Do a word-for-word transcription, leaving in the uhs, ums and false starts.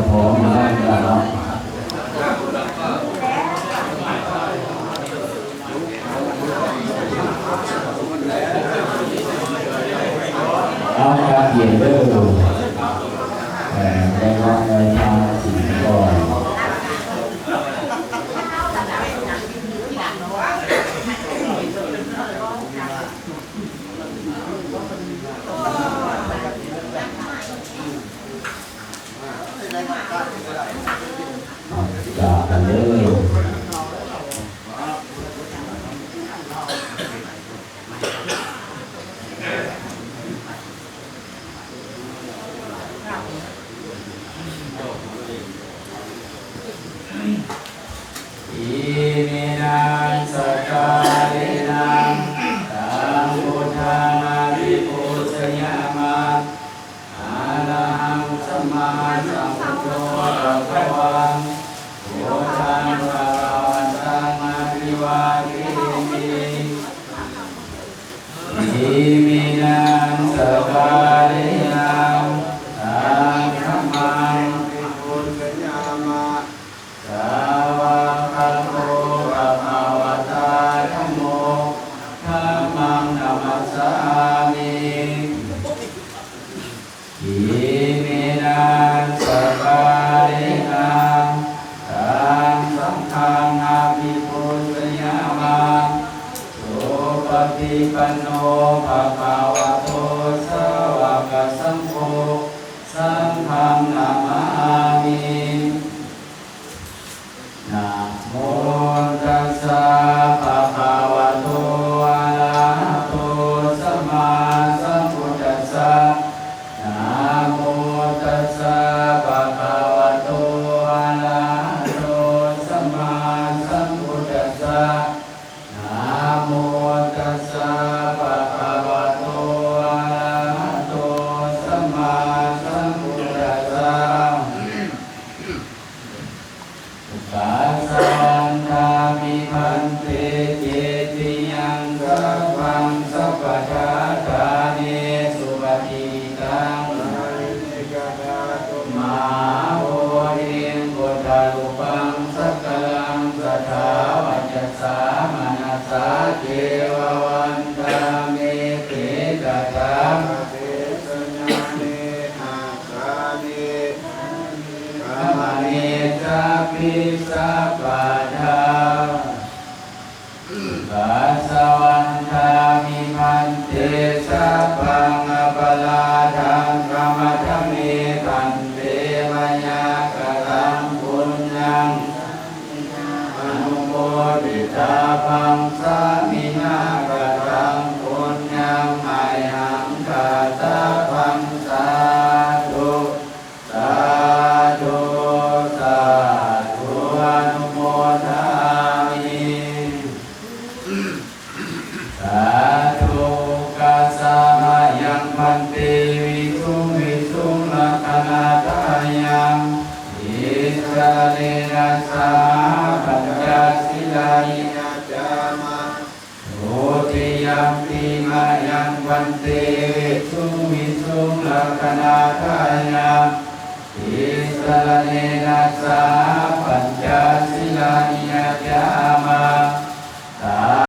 พร้อมแล้วนะครับ เอาการเปลี่ยนเรื่อง แต่ได้รับในทางสิ่งก่อน จากกันเลย Iminā sakkārena taṃ buddhaṃ abhipūjayāma. Arahaṃ sammāsambuddho bhagavā, buddhaṃ bhagavantaṃ abhivādemi. Iminā sakkārena taṃ dhammaṃ abhipūjayāma. Svākkhāto bhagavatā dhammo, dhammaṃ namassāmi. Iminā sakkārena taṃ saṅghaṃ abhipūjayāma. Supaṭipanno bhagavato sāvakasaṅgho, saṅghaṃ namāmi. Namo tassa bhagavato arahato sammāsambuddhassa. Namo tassa bhagavato arahato sammāsambuddhassa. Namo tassa bhagavato arahato sammāsambuddhassa. Ukāsa vandāmi bhante cetiyaṃ sabbaṃ sabbaṭṭhāne supatiṭṭhitaṃ. Mahābodhiṃ buddharūpaṃ sakalaṃ sadā vacasā manasā ceva vandāmete tathāgate sayane āsane gamane cāpi sabbadā. Ukāsa vandāmi bhante sabbaṃ aparādhaṃ khamatha me bhante mayā kataṃ puññaṃ anumoditabbaṃ sāminā kataṃ puññaṃ mayhaṃ dātabbaṃ sādhu. Sādhu, sādhu, anumodāmi. Sādhu, ukāsa mayaṃ bhante visuṃ visuṃ rakkhaṇatthāya tisaraṇena saha pañca sīlāni yācāma. Dutiyampi mayaṃ bhante visuṃ visuṃ rakkhaṇatthāya tisaraṇena saha pañca sīlāni yācāma. Tatha